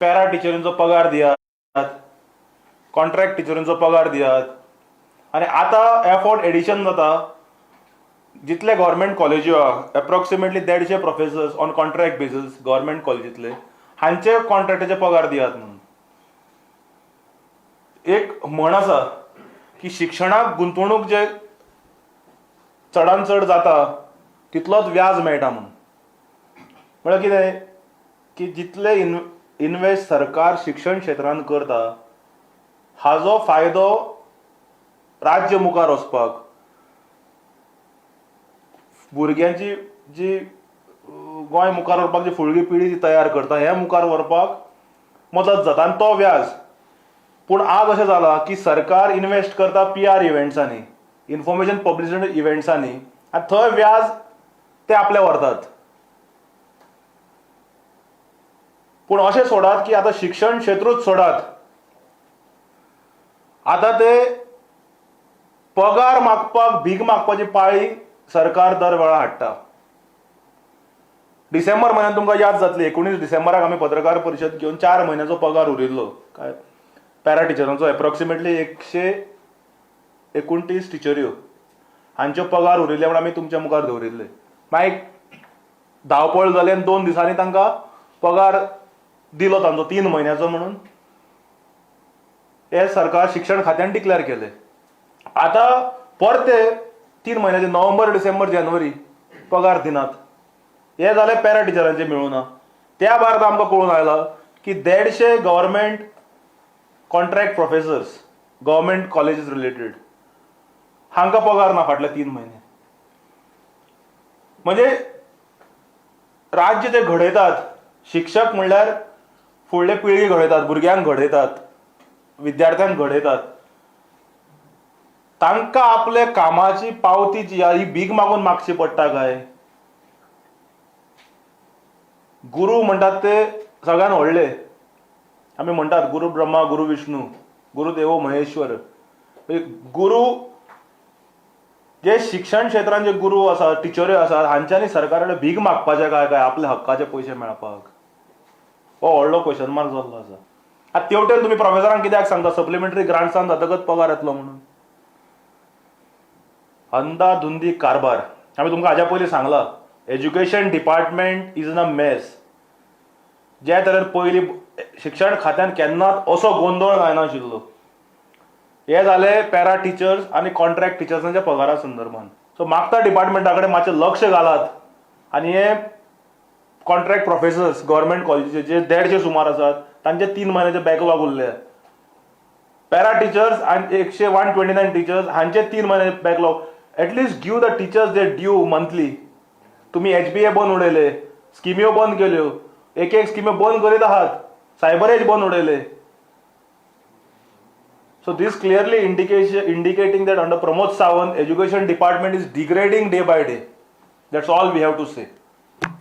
Para टिचरींचो पगार दियात, contract टिचरींचो पगार दियात. आनी आतां एफोर्ट एडिशन जाता. जितले गव्हर्मेंट कॉलेज्यो आहा, approximately 150 professors on contract basis government कॉलेजींतले, हांचे कॉन्ट्रॅक्टाचे पगार दियात म्हणून. एक म्हण आसा की शिक्षणाक गुंतवणूक जे चडान चड जाता तितलोच व्याज मेळटा म्हणून. म्हळ्यार कितें की जितले इनवेस्ट सरकार शिक्षण क्षेत्रांत करता, हाजो फायदो राज्य मुखार वचपाक, भुरग्यांची जी गोंय मुखार व्हरपाक जी फुडली पिळगी जी तयार करता, हें मुखार व्हरपाक मदत जाता आनी तो व्याज. पूण आज अशें जालां की सरकार इनवेस्ट करता पीआर इव्हेंट्सांनी, इन्फॉर्मेशन पब्लिसिटी इव्हेंट्सांनी आनी थंय व्याज ते आपले व्हरतात. पूण अशें सोडात की आतां शिक्षण क्षेत्रूच सोडात, आतां ते पगार मागपाक भीक मागपाची पाळी सरकार दर वेळा हाडटा. डिसेंबर म्हयन्यात तुमकां याद जातली, 19 डिसेंबराक आमी पत्रकार परिशद घेवन 4 म्हयन्याचो पगार उरिल्लो काय पॅरा टिचरांचो, एप्रॉक्सिमेटली 129 टिचऱ्यो हांच्यो पगार उरिल्ले म्हूण आमी तुमच्या मुखार दवरिल्ले. मागीर धांवपळ जाली आनी 2 दिसांनी तांकां पगार दिलो तांचो 3 म्हयन्याचो म्हणून हे सरकार शिक्षण खात्यान डिक्लेअर केले. आतां परते 3 म्हयन्याचे नोव्हेंबर, डिसेंबर, जानेवारी पगार दिनात. हे जाले पॅरा टिचरांचे मेळूना. त्या भायर आमकां कळून आयलां की 150 government contract professors, government colleges related, हांकां पगार ना फाटले 3 म्हयने. म्हणजे राज्य ते घडयतात, शिक्षक म्हणल्यार फुडले पिळगी घडयतात, भुरग्यांक घडयतात, विद्यार्थ्यांक घडयतात, तांकां आपले कामाची पावती जी आहा ही भीक मागून मागची पडटा काय? गुरू म्हणटात ते सगळ्यान व्हडले. आमी म्हणटात गुरू ब्रह्मा गुरू विष्णू गुरू देवो महेश्वर. गुरू जे शिक्षण क्षेत्रांत जे गुरू आसात, टिचऱ्यो आसात, हांच्यांनी सरकारा कडेन भीक मागपाचें काय काय आपल्या हक्काचे पयशे मेळपाक? हो व्हडलो क्वेश्चन मार्क जाल्लो आसा. आतां तेवटेन तुमी प्रोफेसरांक कित्याक सांगता सप्लिमेंटरी ग्रांट्सान जातकच पगार येतलो म्हणून? अंदाधुंदी कारभार. आमी तुमकां हाज्या पयलीं सांगलां, education department is in a mess. जे तरेन पयलीं शिक्षण खात्यान केन्नाच असो गोंदळ जायनाशिल्लो. हे जाले पॅरा टिचर्स आनी कॉन्ट्रॅक्ट टिचर्सांच्या पगारा संदर्भात. सो मागता डिपार्टमेंटा कडेन मातशें लक्ष घालात आनी हे कॉन्ट्रॅक्ट प्रोफेसर्स गव्हर्मेंट कॉलेजीचे जे 150 सुमार आसात तांचे 3 म्हयन्याचे बॅकलॉग उरले. पॅरा टिचर्स आनी 129 टिचर्स हांचे 3 म्हयने backlog. At least give the teachers their due monthly. तुमी एचबीए बंद उडयले, स्किम्यो बंद केल्यो, एक एक स्किम्यो बंद करीत आहात, सायबरेज बंद उडयले. So this clearly indicating that under Pramod Sawant, education department is degrading day by day. That's all we have to say.